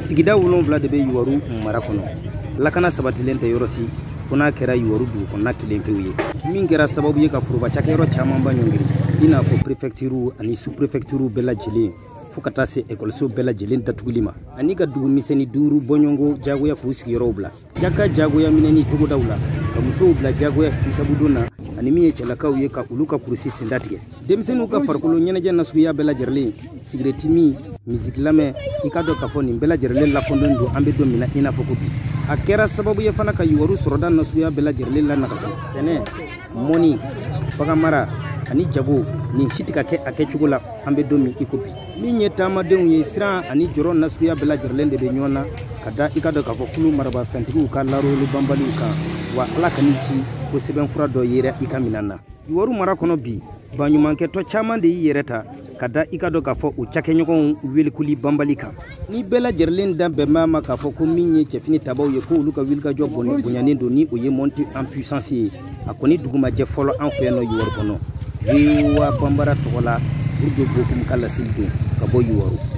Sigida 7 de bɛ Youwarou mara kɔnɔ. Lakana sabatilen tɛ yɔrɔ si, fo n'a kɛra Youwarou dugu kɔnɔna kelen pewu ye, min kɛra sababu ye ka foroba cakɛyɔrɔ camanba ɲɔngiri, i n'a fɔ préfecture ani sous-préfecture bɛɛ lajɛlen, fo ka taa se ekɔliso bɛɛ lajɛlen datuguli ma, ani ka dugu misɛnnin 5 bɔɲɔgɔnko jagoya k'u sigiyɔrɔw bila jaka jagoya minɛni togodaw la, ka musow bila jagoya hisabudon na, ani min ye cɛlakaw ye ka olu ka kurusi senda tigɛ. Denmisɛnninw ka farikolo ɲɛnajɛ nasuguya bɛɛ lajɛlen, sigirɛti min, misiki lamɛn, i k'a dɔn k'a fɔ nin bɛɛ lajɛlen lakɔndon don an bɛ don min na i n'a fɔ ko bi. A kɛra sababu ye fana ka Youwarou sɔrɔda nasuguya bɛɛ lajɛlen lanagasi. Tɛnɛ, mɔni, baganmara ani jago, nin si tɛ ka kɛ a kɛcogo la an bɛ don min i ko bi. Min ye taamadenw ye, siran ani jɔrɔ nasuguya bɛɛ lajɛlen de bɛ ɲɔgɔn na ka da i ka dɔn k'a fɔ kulu marabafɛntigiw ka larolu banbaliw kan. Wa Ala ka n'i ci ko sɛbɛnfura dɔ yera i ka minɛn na. Youwarou mara kɔnɔ bi, baɲumankɛtɔ caman de y'i yɛrɛ ta ka da i ka dɔn k'a fɔ u cakɛɲɔgɔnw welikuli banbali kan. Ni bɛɛ lajɛlen da bɛn b'a ma k'a fɔ ko min ye cɛfini tabaw ye, ko olu ka wulikajɔ bonyanen don ni o ye montée en puissance ye, a kɔni dugumajɛ fɔlɔ an fɛ yan nɔ Youwarou kɔnɔ. VOA Bambara tɔgɔ la, Burdo Bokum ka laseli don ka bɔ Youwarou.